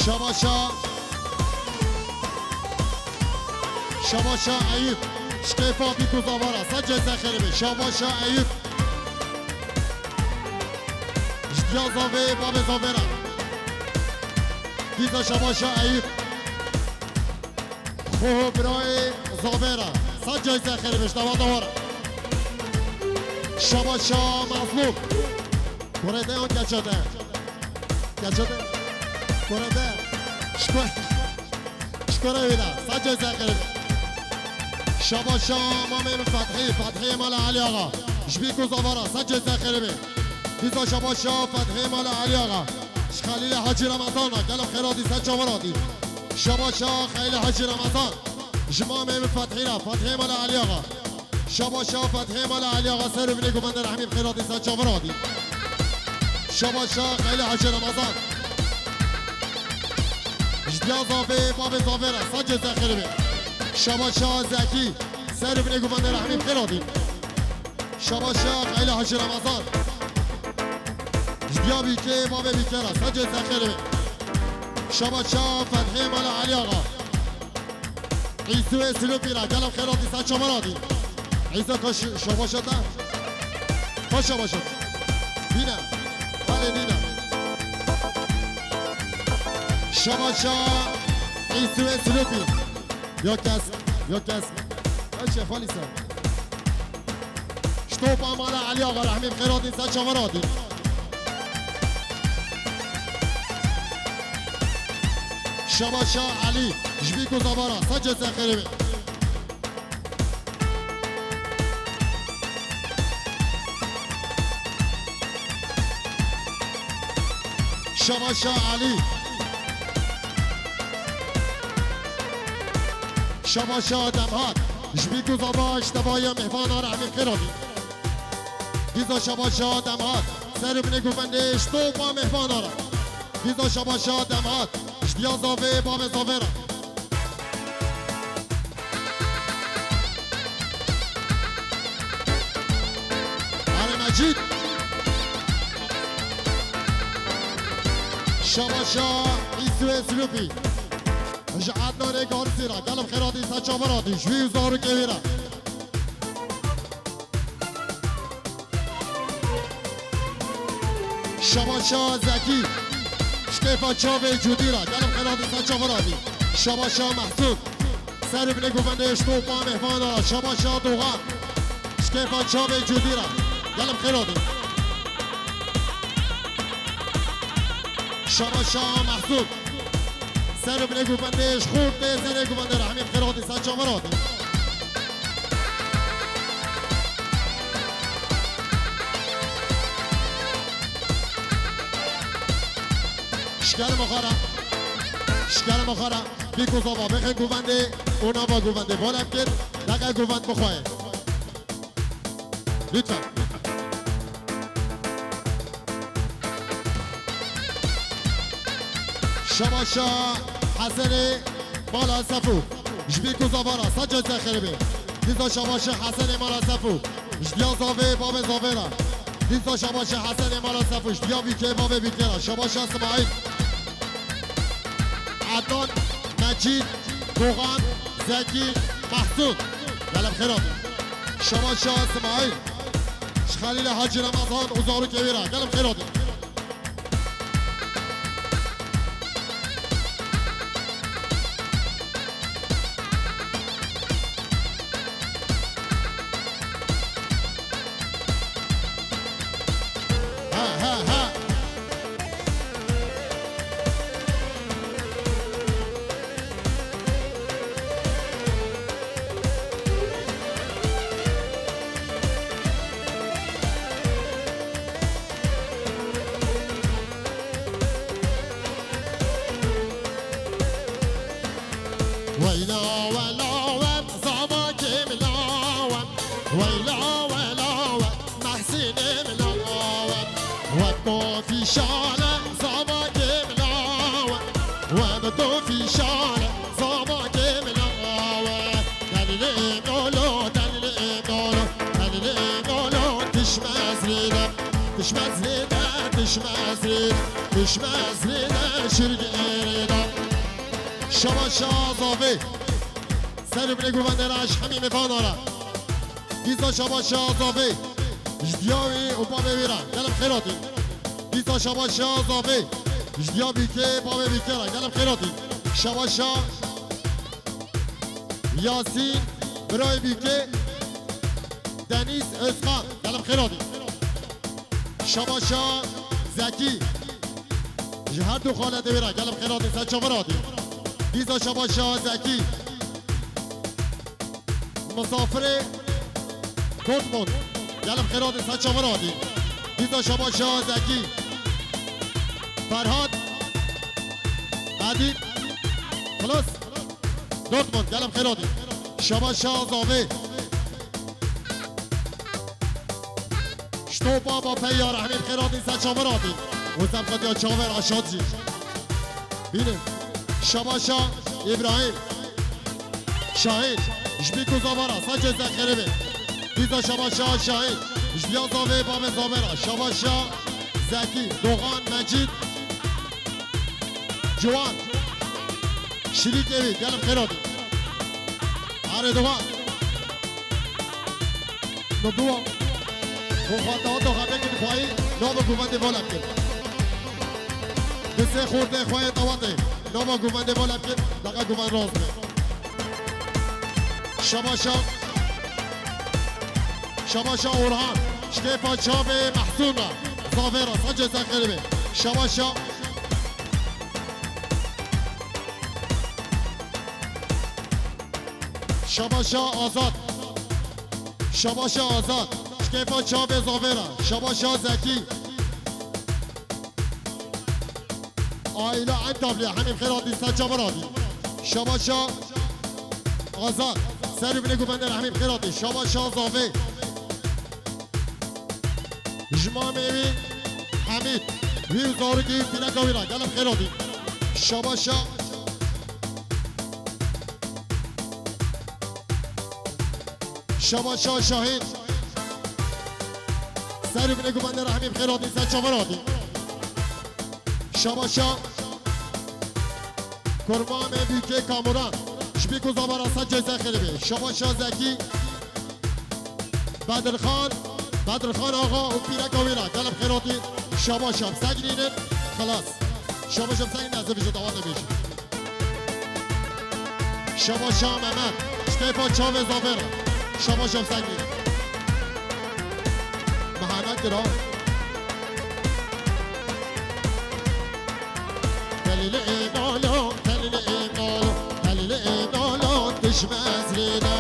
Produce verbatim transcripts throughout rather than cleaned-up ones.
Şabaşa. Şabaşa Eyüp. Şkêfa bîk û zavera. Sed cezayê xêrê be. Şabaşa Eyüp. Ji diya zavê bavê zavera. Dîza şabaşa Eyüp. Xo birayê zavera. Sed cezayê xêrê be. Ji dawata wara. Şabaşa Mazlum. Kurede yan keçe de. Keçe de. Kurede. Şko-, şkore wî de. Sed cezayê xêrê be. Şabaşa mamê min Fethî. Fethî mala Elî Axa. Ji bîk û zavera. Sed cezayê xêrê be. Dîza şabaşa Fethî mala Elî Axa. Ji Xelîlê Hacî Remezan re. Gelek xêr hatî, ser çavan hatî. Şabaşa Xelîlê Hacî Remezan. Ji mamê min Fethî re. Fethî mala Elî Axa. Şabaşa Fethî mala Elî Axa, ser û binê guvendê rehmî bi xêr hatî, ser çavan hatî. Şabaşa Xelîlê Hacî Remezan. Ji diya zavê bavê zavê re, sed cezayê xêrê be. Şabaşa Zekî, ser û binê guvendê rehmî bi xêr hatî. Şabaşa Xelîlê Hacî Remezan. Ji diya bîkê bavê bîkê re, sed cezayê xêrê be. Şabaşa Fethî mala Elî Axa. Îsûyê Silopî re, gelek xêr hatî, ser çavan hatî. Îsa ka ş-, şabaşa te. Ka şabaşa te. Bîne. Halê nîne. Şabaşa Îsûyê Silopî. Ya kes, ya kes. Ay şefalî ser. Ji topa mala Elî Axa rehmî bi xêr hatî, ser çavan hatî. Şabaşa Elî, ji bîk û zavera, sed cezayê xêrê be. Şabaşa Elî. Şabaşa Demhat. Ji bîk û zava ji tevaya mêhvana re hemî xêr hatî. Dîza şabaşa Demhat. Ser û binê guvendê ji topa mêhvana re. Dîza şabaşa Demhat. Ji diya zavê bavê zavê re. Erê Mecîd. Şabaşa Îsûyê Silopî. Ji Ednanê Garisî re. Gelek xêr hatî, ser çavan hatî. Ji wî û zarokê wî re. Şabaşa Zekî. Ji kêfa çavê Cûdî re. Gelek xêr hatî, ser çavan hatî. Şabaşa Mehsûd. Ser û binê guvendê ji topa mêhvana re. Şabaşa Doxan. Ji kêfa çavê Cûdî re. Gelek xêr hatî. Şabaşa Mehsûd. Ser û binê guvendê ji xortê serê guvendê re. Hemî xêr hatî, ser çavan hatî. Şikerim xwe re. Şikerim xwe re. Bîk û zava bêxin guvendê û nava guvendê bala bikin. Deqe guvend bixwe. Lütfen. Şabaşa Hesenê mala Sefû. Ji bîk û zava re, sed cezayê xêrê be. Dîza şabaşa Hesenê mala Sefû. Ji diya zavê bavê zavê re. Dîza şabaşa Hesenê mala Sefû. Ji diya bîkê bavê bîkê re. Şabaşa Simayîl. Ednan, Mecîd, Doxan, Zekî, Mehsûd. Gelek xêr hatî. Şabaşa Simayîl. Ji Xelîlê Hacî Remezan û zarokê wî re. Gelek xêr hatî. Ha, ha, ha. Weyla wela we, zavakê min lawe. Weyla wela we, Mehsînê min lawe. We bi kofî şale, zavakê min lawe. We bi kofî şale, zavakê min lawe. Delilê min olo, delilê min olo, delilê min olo, tişmez lê de, tişmez lê de. Dişmezrê, dişmezrê de şirgêrê de. Şabaşa zavê. Ser û binê guvendê re ji hemî mêvana re. Dîsa şabaşa zavê. Ji diya wî û bavê wî re. Gelek xêr hatî. Dîsa şabaşa zavê. Ji diya bîkê bavê bîkê re. Gelek xêr hatî. Şabaşa Yasîn, birayê bîkê Deniz Özkan. Gelek xêr hatî. Şabaşa Zekî. Ji her du xaletê wê re gelek xêr hatî, ser çavan hatî. Dîsa şabaşa Zekî. Misafirê Dortmund. Gelek xêr hatî, ser çavan hatî. Dîsa şabaşa Zekî. Ferhat. Edî. Xilas. Dortmund, gelek xêr hatî. Şabaşa zavê. Ştopa ba pey ya rehmî xêr hatî ser çavan hatî. Û ser qetiya çaver aşat jî. Bînin. Şabaşa Îbrahîm. Şahîn. Ji bîk û zavara. Saçê ser xêrê be. Dîsa şabaşa Şahîn. Ji diya zavê bavê zavera. Şabaşa Zekî. Dogan Mecîd. Ciwan. Şirîkê wî, gelek xêr hatî. Arê dogan. Nobûwa. Xwe xwe dawa doxanekî xwayî, nava guvendê vala bikin. Di sê xortê xwe yê dawatê, nava guvendê vala bikin, daqa guven rast be. Şabaşa. Şabaşa Orhan. Şkêfa çavê Mehsûn ra. Zavê ra, saçê ser xêrê be. Şabaşa. Şabaşa Azad. Şabaşa Azad. Şkêfa çavê zavê ra. Şabaşa Zekî. Aîla Entabli. Hemî xêr hatî, ser çavan hatî. Şabaşa Azad. Ser û binê guvendê re hemî xêr hatî. Şabaşa zavê. Ji mamê wî Hemîd, wî û zarokê wî pîreka wî re gelek xêr hatî. Şabaşa. Şabaşa Şahîn. Ser û binê guvendê re hemî xêr hatî, ser çavan hatî. Şabaşa Kurmamê Bîkê Kamuran. Ji bîk û zavara ser cêze xêrê bê. Şabaşa Zekî. Bedirxan, Bedirxan Axa û pîreka wî re. Gelek xêr hatî. Şabaşa bi segnînin. Xilas. Şabaşa bi segnînin, ez ê vêca dawa nebêjim. Şabaşa Mehmet. Ji keyfa çavê zavê re. Şabaşa bi segnînin. Mehmet kira. Telîlê ê nalo, telîlê ê nalo, telîlê ê nalo, dişmez rê de,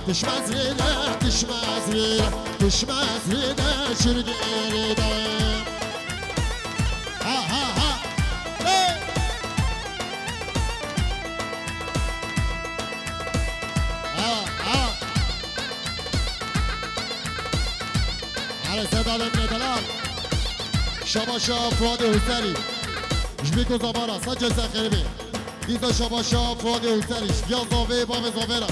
dişmez rê de, dişmez rê de, dişmez rê de, şirgê rê de. Ha, ha, ha. Hey! Ha, ha. Hele sedalên ne delal. Şabaşa Fuadê Husserî. Ji bîk û zavara, saçê ser xêrê bê. Dîsa şabaşa Fuadê Husserî. Ya zavê, bavê zavê re.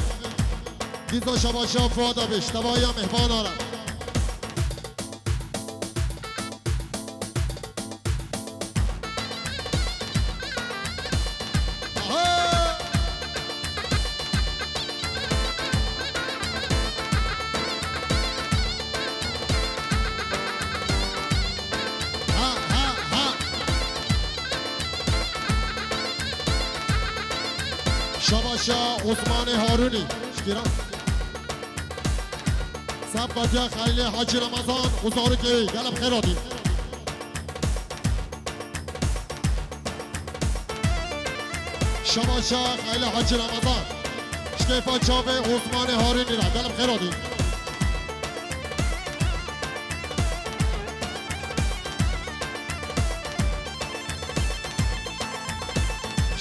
Dîsa şabaşa Fuada bê. Ji tevaya mêhvana re. Şabaşa Osmanê Harûnî. Şikîran. Seb qatiya Xeylê Hacî Remezan û zarokê wî. Gelek xêr hatî. Şabaşa Xeylê Hacî Remezan. Ji keyfa çavê Osmanê Harûnî re. Gelek xêr hatî.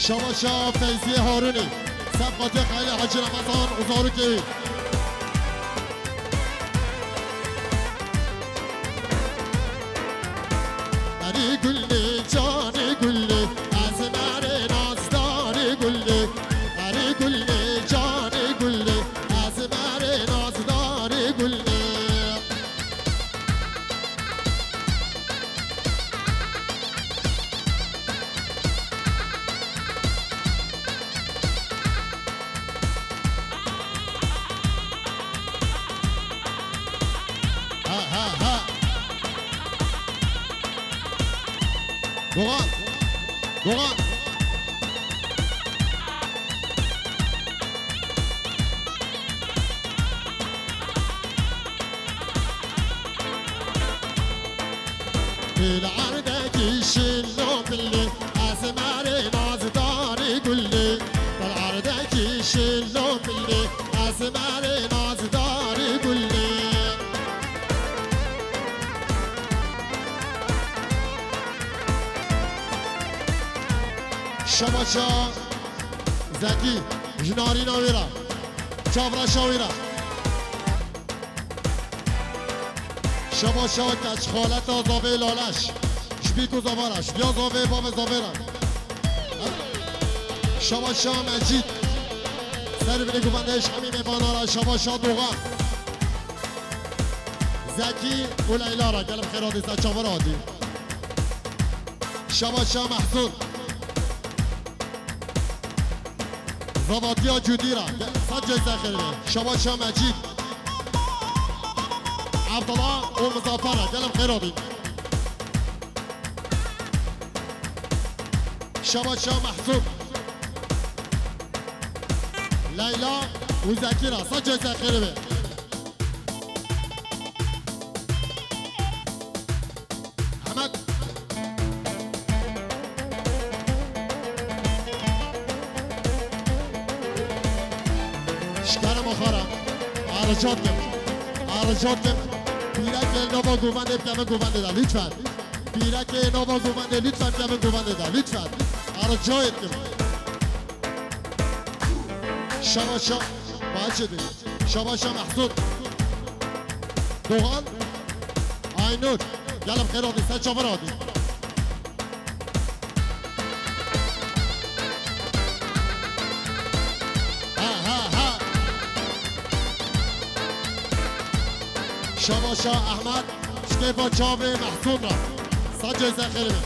Şabaşa Feyziyê Harûnî. Seb qatiya Xeylê Hacî Remezan û zarokê wî. Erê gulê, canê gulê, ez merê nazdarê gulê. Erê gulê, canê gulê, ez merê nazdarê gulê. Doğan. Doğan. Dil erdekî şilo pilli, esmerê nazdarî gulli. Dil erdekî şilo pilli, esmerê nazdarî gulli. Şabaşa Zekî, ji narîna wê re, çavreşa wê re. Şabaşa keç xaleta zavê Laleş, ji bîk û zava re, ji diya zavê bavê zavê re. Şabaşa Mecîd, ser binê guvendê ji hemî mêvana re, şabaşa Doğa. Zekî û Leyla re, gelm xêr hatî, ser çavan hatî. Şabaşa Mehsûn. Zavatiya Cudî re, ge-, sed cayî ser xêr be. Şabaşa Mecîd. Abdullah û Muzaffer re, gelm xêr hatî. Şabaşa Mehsûn. Leyla û Zekî re, sed cayî ser xêr be. Ehmed. Ji kerema xwe re, e, rica dikim. E, rica dikim. Pîrekê nava govendê bikevin govendê de, lütfen. Pîrekê nava govendê, lütfen, bikevin govendê de, lütfen. E, rica dikim. Şabaşa, bahçe değil. Şabaşa Mehsûn. Doğan. Aynur. Gelin xêr hatî, ser çavan hatî. Ha, ha, ha. Şabaşa Ehmed. Ji kêfa çavê Mehsûn re. Sed cayî ser xêr be.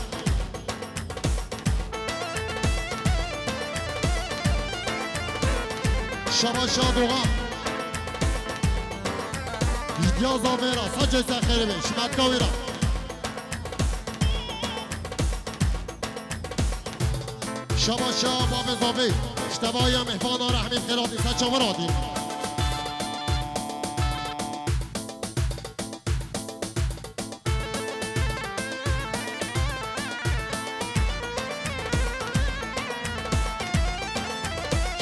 Şabaşa Doğa. Ji diya zavê re, sed cayî ser xêr be, ji metka wî re. Şabaşa bavê zavê, ji tevaya mêvana re hemî xêr hatî, ser çavan hatî.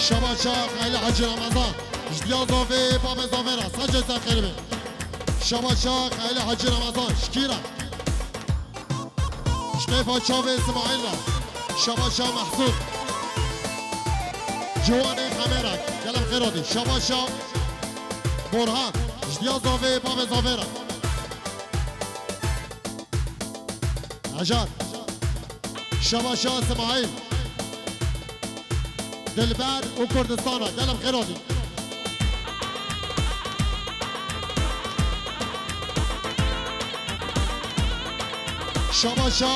Şabaşa Xeylê Hacî Remezan. Ji diya zavê, bavê zavê re. Sed cayî ser xêr be. Şabaşa Xeylê Hacî Remezan. Şikî re. Ji kêfa çavê Simaîl re. Şabaşa Mehsûn. Ciwanê Xemê re. Gelin xêr hatî. Şabaşa Borhan. Ji diya zavê, bavê zavê re. Hejar. Şabaşa Simaîl. Dilber û Kurdistan re. Gelin xêr hatî. Şabaşa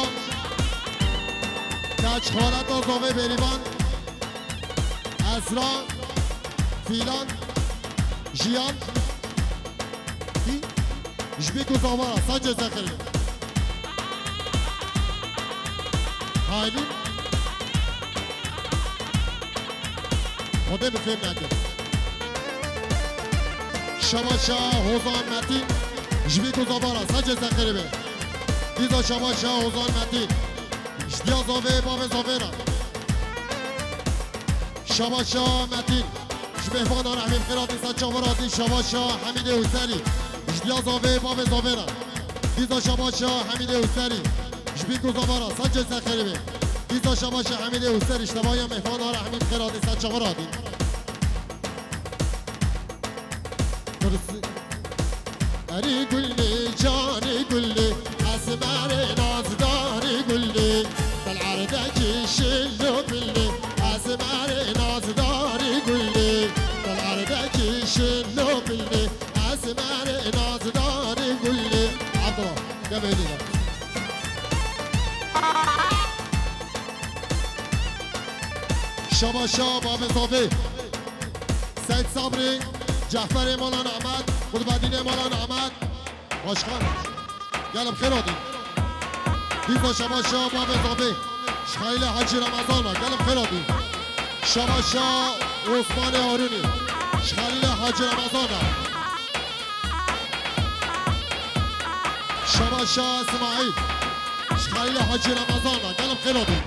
keç xaleta zavê Bêrîvan. Ezra, Fîlan, Jiyan, kî? Ji bîk û zava re, sed cayî ser xêr be. Haylîn. Xwedê bi fêm neke. Şabaşa Hozan Metîn, ji bîk û zava re, sed cayî ser xêr be. Dîsa şabaşa Hozan Metîn, ji diya zavê, bavê zavê re. Şabaşa Metîn. Ji mêvana re hemî xêr hatî, ser çavan hatî. Şabaşa Hemîdê Hûserî. Ji diya zavê, bavê zavê re. Dîsa şabaşa Hemîdê Hûserî. Ji bîk û zava re. Sed cayî ser xêr be. Dîsa şabaşa Hemîdê Hûserî. Ji tevaya mêvana re hemî xêr hatî, ser çavan hatî. Erî gulî, canî gulî, esmerê nazdarî gulî, dil erdekî şilo pilî, esmerê nazdarî gulî, dil erdekî şilo pilî, esmerê nazdarî gulî. Abdullah, gel beni de. Şabaşa bavê zavê. Seyid Sabrî, Ceferê Molan Ahmet, Qutbedînê Molan Ahmet, Başkan. Gelin xêr hatî. Dîsa şebaşa Mehmet abi. Şxalîle Hacî Ramazana. Gelin xêr hatî. Şebaşa Osmanê Harûnî. Şxalîle Hacî Ramazana. Şebaşa Smaîl. Şxalîle Hacî Ramazana. Gelin xêr hatî.